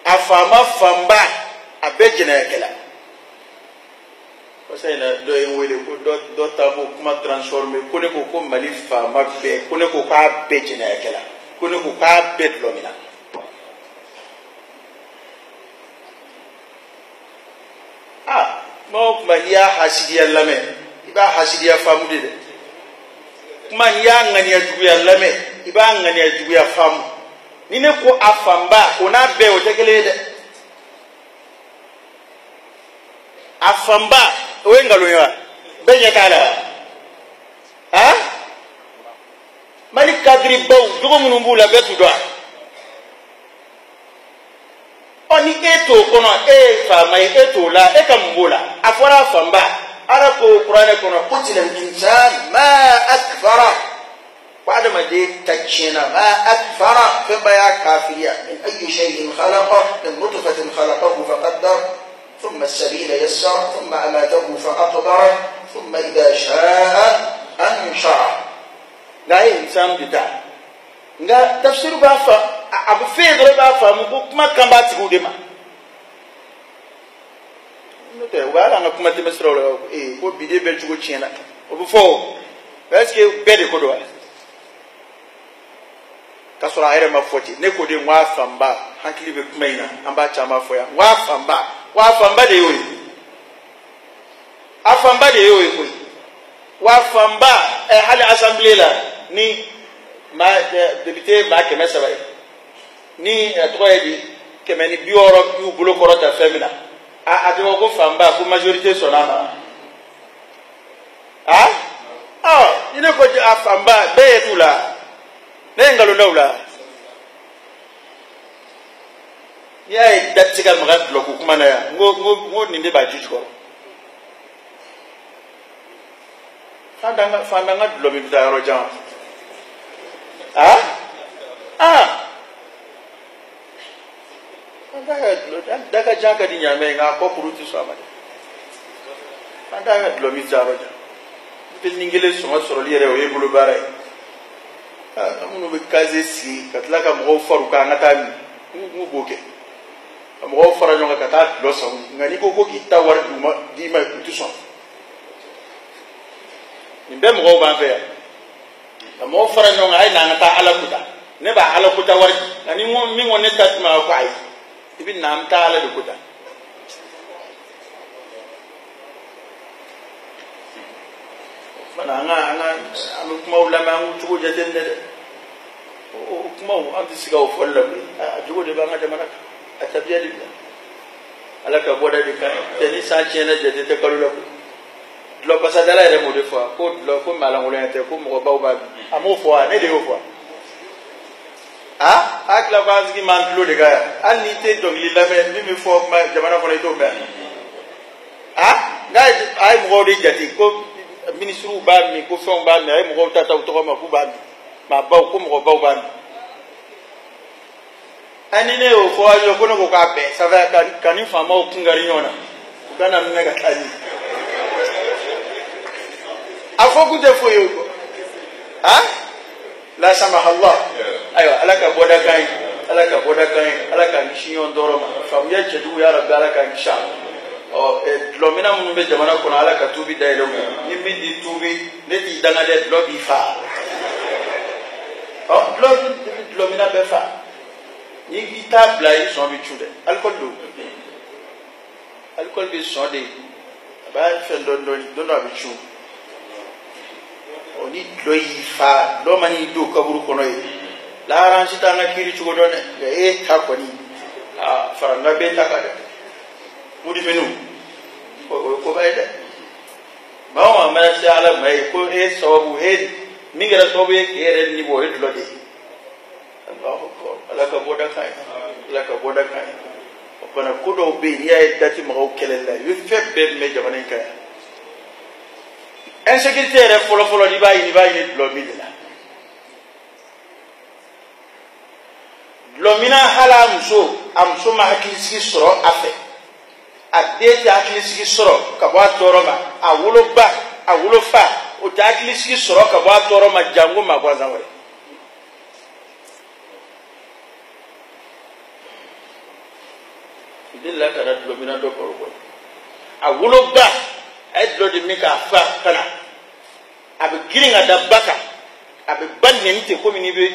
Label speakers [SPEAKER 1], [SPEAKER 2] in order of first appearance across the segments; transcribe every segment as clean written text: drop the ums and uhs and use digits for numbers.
[SPEAKER 1] A faama fanba a bɛɛ jɛnɛyakɛla. Kɔsa in na dɔ ye n wele ko dɔ ta b'o kuma transformé ko ne ko ko Mali faama bɛɛ ko ne ko k'a bɛɛ jɛnɛyakɛla ko ne ko k'a bɛɛ dulɔmina. Ah, kuma o kuma n'i y'a hasidiya lamɛn i b'a hasidiya faamu de dɛ. Kuma n'i y'a ŋaniya juguya lamɛn i b'a ŋaniya juguya faamu. Ni ne ko a fanba o n'a bɛɛ o tɛ kelen ye dɛ. A fanba o ye nkalon ye wa? Bɛɛ ɲɛ t'a la wa? Han? Mali kadiribaw jogo minnu b'u la bɛɛ t'u dɔn wa? Ɔ ni e t'o kɔnɔ e ye faama ye e t'o la e ka mun b'o la? A fɔra a fanba. Ala ko kuranɛ kɔnɔ qutila al-insan ma akfara. Ko adamaden ta tiɲɛna ma akfara fɛnba y'a kafiriya min ayyi shay'in khalaqa min nutfatin khalaqahu faqaddar thumma as-sabila yassara thumma amatahu faqaqbara thumma idha sha'a anshara. Nka a ye insanu de ta. Nka tafsiru b'a fa a bɛ fɛn dɔrɔn b'a faamu ko kuma kan b'a tigiw de ma. N'o tɛ u b'a an ka kuma tɛmɛ siraw la ee ko bi de bɛɛ cogo tiɲɛna o bɛ fɔ o est ce que bɛɛ de ko don wa? K'a sɔrɔ a yɛrɛ ma fɔ ten ne ko de n ko a fanba hakili bɛ kuma in na an b'a caman fɔ yan n ko a fanba wa a fanba de y'o ye a fanba de y'o ye koyi wa a fanba ɛ hali assemblée la ni maa député maa 300 ye ni a tɔgɔ ye di 160 y'u bolo kɔrɔta fɛn min na a tɛ fɔ ko fanba ko majorité sɔnna a ma a ɔ ni ne ko a fanba bɛɛ ye t'u la ne ye nkalon da u la. N'i y'a ye da tɛ se ka maga dulɔko kuma na yan n ko nin de b'a ji jukɔrɔ. Fantan ka dulɔ min bɛ taa yɔrɔ jan a a fantan ka dulɔ da ka jan ka di ɲaamɛ ye nka a kɔ kuru tɛ sɔn a ma dɛ. Fantan ka dulɔ min bɛ taa yɔrɔ jan butelinin kelen sɔngɔ sɔrɔli yɛrɛ o ye bolo baara ye. An minnu bɛ kaze sigi ka tila ka mɔgɔw far'u kan an ka taa min n k'u b'o kɛ ka mɔgɔw fara ɲɔgɔn kan ka taa dulɔ san nka n'i ko ko k'i ta wari d'i ma u tɛ sɔn. Nin bɛɛ mɔgɔw b'an fɛ yan ka mɔgɔw fara ɲɔgɔn kan a ye na an ka taa ala kota ne b'a ala kota wari di nka ni min ko ne ta di ma ko ayi i bɛ na an bɛ taa ala de kota. Fana an bɛ kumaw lamɛn an k'u cogo jateminɛ dɛ. O kumaw an tɛ siga o fɔli la bilen a jogo de b'an ka jamana kan a tabiya de bila ala ka bɔda de kan tɛ ni san tiɲɛna jate tɛ kalo la koyi. Dulɔ pasadala yɛrɛ m'o de fɔ ko dulɔ ko maalankolonya tɛ ko mɔgɔbaw b'a min a m'o fɔ wa ne de y'o fɔ a a tila ko an sigi m'an tulo de kan yan hali n'i tɛ dɔnkili lamɛn min bɛ fɔ jamana kɔnɔ i t'o mɛn a nka a ye mɔgɔw de jate ko minisiriw b'a min ko fɛnw b'a min a ye mɔgɔw ta ta u tɔgɔ ma k'u b'a min maabaw ko mɔgɔbaw b'a min ani ne y'o fɔ aw ye ko ne ko k'a bɛn ça fait ka ni faamaw kun kari ɲɔgɔn na u ka na minɛ ka taa ni a fɔ kun tɛ foyi ye o han la samahallah. Ayiwa ala ka bɔda kan ye ala ka bɔda kan ye ala k'an kisi ɲɔgɔn tɔɔrɔ ma faamuya cɛjugu ya rabi ala k'an kisi a ma. Ɔ dulɔminna minnu bɛ jamana kɔnɔ ala ka tuubi dayɛlɛ u ye ni min t'i tuubi ne t'i danga dɛ dulɔ b'i fa ɔ dulɔ bɛ dulɔminna bɛɛ fa n'i k'i t'a bila i sɔn bɛ cu dɛ alikɔli don alikɔli bɛ sɔn de a b'a fɛn dɔɔni dɔɔni don dɔ a bɛ cu ɔ ni dulɔ y'i fa dulɔ man'i don kaburu kɔnɔ ye lahara an si t'an ka kiiri cogo dɔn dɛ nka e ta kɔni aa faranga b'e ta kan dɛ. Mudiminu o ye koba ye dɛ maa o maa mana se ala ma ye ko e sababu e min kɛra sababu ye k'e yɛrɛ ni bɔ o ye dulɔ de ye. Alahu akbar ala ka bɔda kan ye ala ka bɔda kan ye. O fana ko dɔw bɛ yen n'i y'a ye da ti mɔgɔw kɛlɛli la i bɛ fɛn bɛɛ mɛn jamana in kan yan. Insécurité yɛrɛ fɔlɔfɔlɔ n'i b'a ɲini i b'a ɲini dulɔ min de la. Dulɔminna hali a muso ma hakilisigi sɔrɔ a fɛ a den tɛ hakilisigi sɔrɔ ka bɔ a tɔɔrɔ ma a woloba a wolofa o tɛ hakilisigi sɔrɔ ka bɔ a tɔɔrɔ ma janko maa gansan wɛrɛ. N delila ka na dulɔminna dɔ baro bɔ. A woloba a ye dulɔ de min k'a fa ka na. A bɛ girin ka da ba kan. A bɛ ba nɛni ten komi n'i bɛ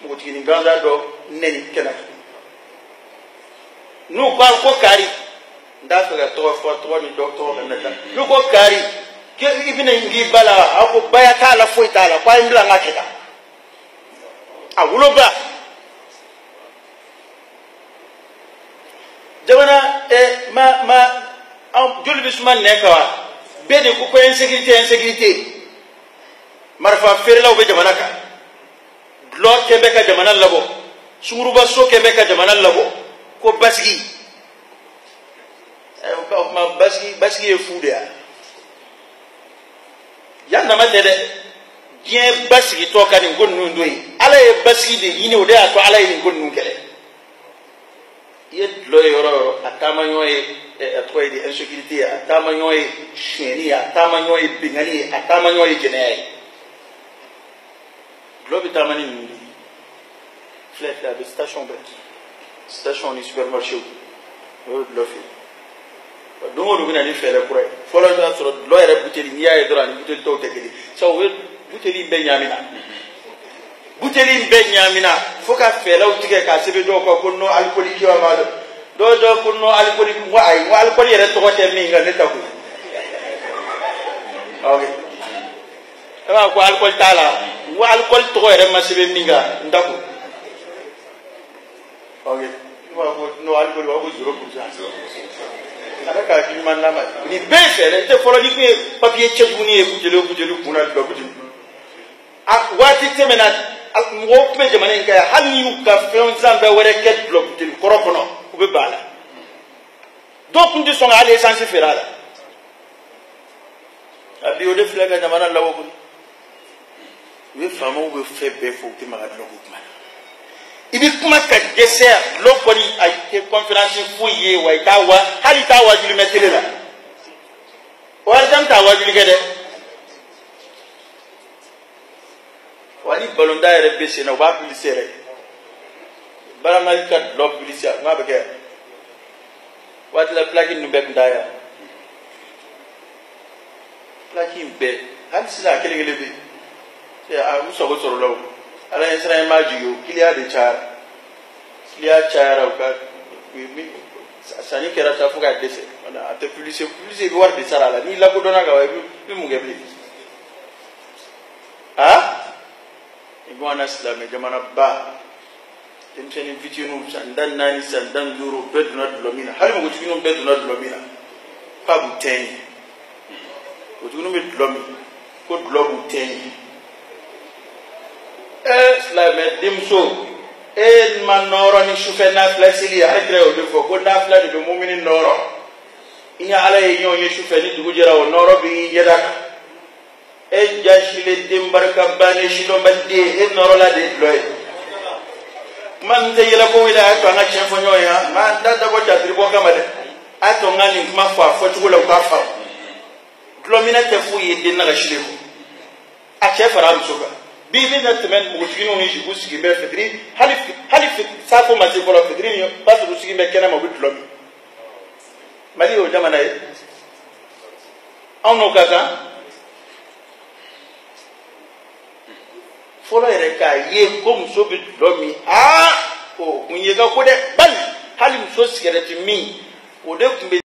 [SPEAKER 1] npogotiginin gansan dɔ nɛni kɛnɛ kan. N'u ko ko kari, n t'a fɛ ka tɔgɔ fɔ, tɔgɔ ni dɔ tɔgɔ ka na taa. N'u ko kari, i bɛna n k'i ba la wa? A ko baya t'a la, foyi t'a la, ko a ye n bila n ka kɛ tan. A woloba. Jamana ma ma an joli bɛ suma nɛn kan wa? Bɛɛ de ko ko insécurité insécurité. Marifa feerelaw bɛ jamana kan. Dulɔ kɛ bɛ ka jamana labɔ. Sunguruba so kɛ bɛ ka jamana labɔ. Ko basigi. O kuma basigi basigi ye fu de ye. Yan dama tɛ dɛ. Diɲɛ basigitɔ ka nin ko ninnu to yen. Ala ye basigi de ɲini, o de y'a to Ala ye nin ko ninnu kɛlɛ. I ye dulɔ ye yɔrɔ o yɔrɔ, a taamaɲɔ ye a tɔgɔ ye di insécurité ye, a taamaɲɔ ye sonyɛni ye, a taamaɲɔ ye binkanni ye, a taamaɲɔ ye jɛnɛya ye. Dulɔ bɛ taama ni ninnu de ye. Filɛ filɛ a bɛ station bɛɛ, station ni supermarché o y'o dulɔ feere. Don o don bɛ na ni fɛɛrɛ kura ye. Fɔlɔ i b'a sɔrɔ dulɔ yɛrɛ buteli n'i y'a ye dɔrɔn ani buteli tɔw tɛ kelen. Sabu u bɛ buteli in bɛɛ ɲaamina. Buteli in bɛɛ ɲaamina fo ka fɛɛrɛw tigɛ k'a sɛbɛn dɔw kan ko non alcoolique wa b'a dɔn. Dɔw dɔw ko non alcoolique, n ko ayi, n ko alcool yɛrɛ tɔgɔ tɛ min kan ne ta koyi. Ok. E b'a ko alcool t'a la, n ko alcool tɔgɔ yɛrɛ ma sɛbɛn min kan n ta koyi. Ok. I b'a ko non alcool, u b'a ko 0%. Ala k'a hakili ɲuman d'a ma. Nin bɛɛ ye fɛɛrɛ tɛ. Fɔlɔ n'i kun ye papiye cɛjugunin ye buteli o buteli kun na dulɔ buteli. A waati tɛmɛna mɔgɔw tun bɛ jamana in kan yan, hali n'i y'u ka fɛn sanfɛ wɛrɛ kɛ dulɔ buteli kɔrɔ kɔnɔ, u bɛ ban a la. Dɔw tun tɛ sɔn ka hali esansi feere a la. A bi o de filɛ ka jamana labɔ koyi. U ye faamaw bɛ fɛn bɛɛ fɔ, u tɛ maga dulɔ ko kuma la. I bɛ kuma ka dɛsɛ, dulɔ kɔni a tɛ conférence foyi ye wa i t'a wa hali i t'a wajuli mɛn télé la. O warijan t'a wajuli kɛ dɛ. Wa ni balontan yɛrɛ bɛ sen na, u b'a bilisi yɛrɛ. Baramali ka dulɔ bilisi a kuma bɛ kɛ. Waati la plaque ninnu bɛɛ tun t'a yan. Plaque in bɛɛ hali sisan a kelen kelen bɛ yen. A u sago sɔrɔla o. Ala ɲɛ siran in m'a jigin o, kiliya de cayara. Kiliya cayara u ka sanni kɛra sa fo k'a dɛsɛ. A tɛ publicité, publicité i bɛ wari de sara a la. N'i lakodɔnna ka ban i bɛ mun kɛ bilen? Aa? I bɔnna silamɛ jamanaba, denmisɛnnin fitininw san 14 san 15 bɛɛ donna dulɔ min na, hali npogotigininw bɛɛ donna dulɔ min na k'a b'u tɛn ye. Npogotigininw bɛ dulɔ min ko dulɔ b'u tɛn ye. Silamɛ denmuso, e ma nɔrɔ ni sufɛ nafila seli ye. Ala kira y'o de fɔ ko nafila de bɛ mumini nɔrɔ. I ni Ala ye ɲɔgɔn ye sufɛ ni dugu jɛra, o nɔrɔ b'i ɲɛda kan. E jasilen den barika bannen sidɔnbali den, e nɔrɔla de ye dulɔ ye. Kuma min tɛ yɛlɛ ko wele, a y'a to an ka tiɲɛ fɔ ɲɔgɔn ye. N m'an da dabɔ jatiri bɔ kama dɛ, a y'a to n ka nin kuma fɔ a fɔcogo la u k'a faamu. Dulɔminɛ tɛ foyi ye den nagasilen kɔ. A cɛ fara a muso kan. Bi bi na tɛmɛ npogotigininw ni zipu sigi bɛ fitiri, hali hali saafo ma se fɔlɔ fitiri ni b'a sɔrɔ u sigi bɛ kɛnɛ ma, u bɛ dulɔ min. Mali y'o jamana ye, anw n'o ka kan. Fɔlɔ yɛrɛ k'a ye ko muso bɛ dulɔ min, aa o kun ye ka ko dɛ. Bali hali muso sigɛrɛti min, o de tun bɛ